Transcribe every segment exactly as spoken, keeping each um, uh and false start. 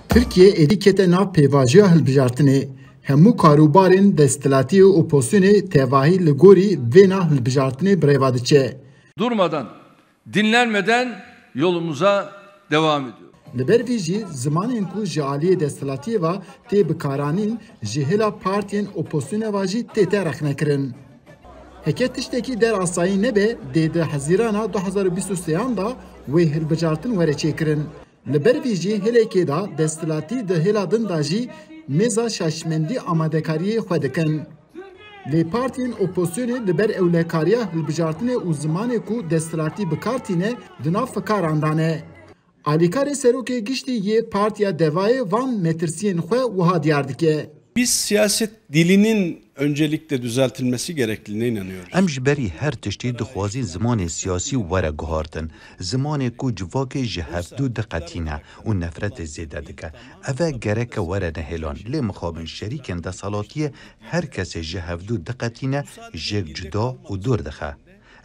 Tirkiye êdî kete nav pêvajoya hilbijartinê. Hemû karûbarên desthilatiyê û opozisyonê tevahî li gorî vêna hilbijartinê bi rêva diçe. Durmadan, dinlenmeden yolumuza devam ediyoruz. Li ber vî jî zimanên ku ji aliyê desthilatiyê ve tê bikaranîn ji hêla partiyên opozisyonê ve jî tête rexnekirin. Heke tiştekî derasayî nebe dê di Hezîrana du hezar û bîst û sêyan de wê hilbijartin were çêkirin. Li ber vî jî hêlekê de desthilatî di hêla din de jî mêza şaşmendî amadekariyê xwe dikin. Lê partiyên opozisyonê li ber ewlekariya hilbijartinê û zimanê ku desthilatî bi kar tîne di nav fikaran de ne. Alîkarê serokê giştî yê Partiya Devayê van metirsiyên xwe wiha diyar dike. Biz siyaset dilinin öncelikle düzeltilmesi gerektiğine inanıyoruz. Em ji berî her tiştî dixwazîn zimanê siyasî were guhartin. Zimanê ku civakê ji hevdû diqetîne û nefretê zêde dike. Ev e gereke were nehêlan. Lê mixabin şerîkên desthilatiyê her kesê ji hevdû diqetîne, jêk cuda û dûr dixe.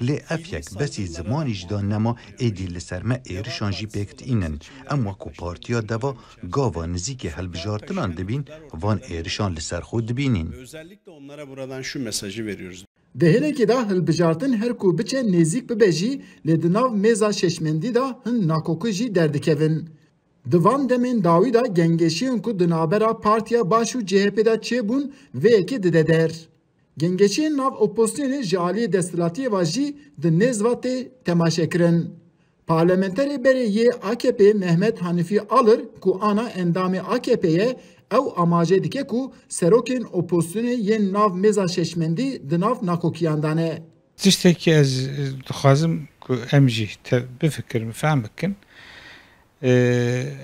Lê ev yek besî zimanî jî da nema êdî li ser me êrişan jî pêk tînin. Em wekû Partiya Deva gava nizîkê hilbijartinan dibîn, van êrişan li ser xwe dibînîn. Özellikle onlara buradan şu mesajı veriyoruz. Di hêlekê de hilbijartin her ku biçe nêzîk bibe jî lê di nav mêza şeşmendî de hin nakokî jî derdikevin. Di van demên dawî de gengeşiyên ku di navbera Partiya Baş û C H P de çêbûn vê yekê dide der. Gengeşiyên nav opozisyonê ji aliyê desthilatiyê ve jî di nêz ve tê temaşekirin. Parlamenterê berê yê A K P Mehmet Hanifî Alır ku ana endamê A K P ye, ew amaje dike ku serokên opozisyonê yên nav mêza şeşmendî di nav nakokiyan de ne. Tiştekî ez dixwazim ku em jî te bifikirin, fehm bikin.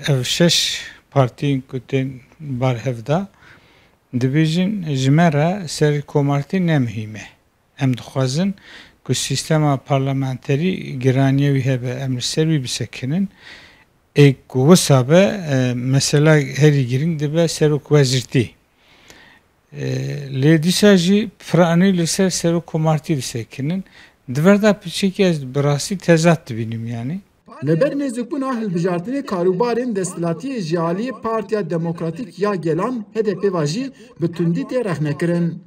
Ev şeş partiyên ku tên bar hev de dibêjin, ji me re serokkomartî ne muhîm e. Em dixwazin ku sîstema parlamenterî giraniyê wî hebe, em li ser wî bisekinin. Ê ku wisa be, e, mesela herî girîng dibe serokwezîrtî. E, lê dîsa jî piranî li ser serokkomartî disekinin. Di ver de piçekî ez bi rastî tezat dibînim, yanî. Li ber nêzîkbûna hilbijartinê karûbarên desthilatiyê ji aliyê Partiya Demokratîk ya Gelan, H D P, ve jî bi tundî tê rexnekirin.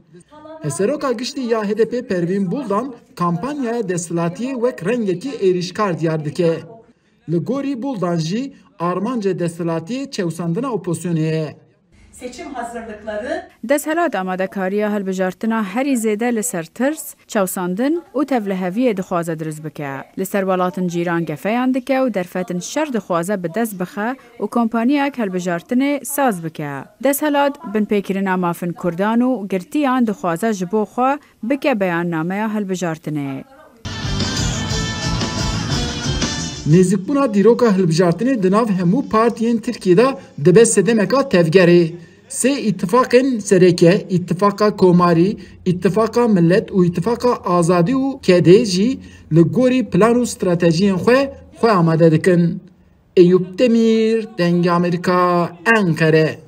Seroka Giştî ya H D P Pervîn Buldan kampanyaya desthilatiyê wek rengekî êrîşkar diyar dike. Li gorî Buldan jî armanca desthilatiyê çewsandina opozisyonê ye. Seçim hazırlıkları Desthilat amadekariya hilbijartina herî zêde li ser tirs, çewsandin û tevliheviyê dixwaze dirust bike. Li ser welatin cîran gefeyan dike û derfetin şer dixwaze bi dest bixe û kompaniyek hilbijartinê saz bike. Desthilat binpêkirina mafin Kurdan û girtiyan dixwaze ji bo xwe bike beyannameya hilbijartinê. Nêzîkbûna dîroka hilbijartinê di nav hemû partiyên Tirkiyê de dibe sedemeka tevgerê. Sê îtifaqên sereke, Îtifaqa Komarî, Îtifaqa Millet û Îtifaqa Azadî û K D jî li gorî plan û stratejiyên xwe, xwe amade dikin. Eyûp Demîr, Dengê Amerîka, Enqere.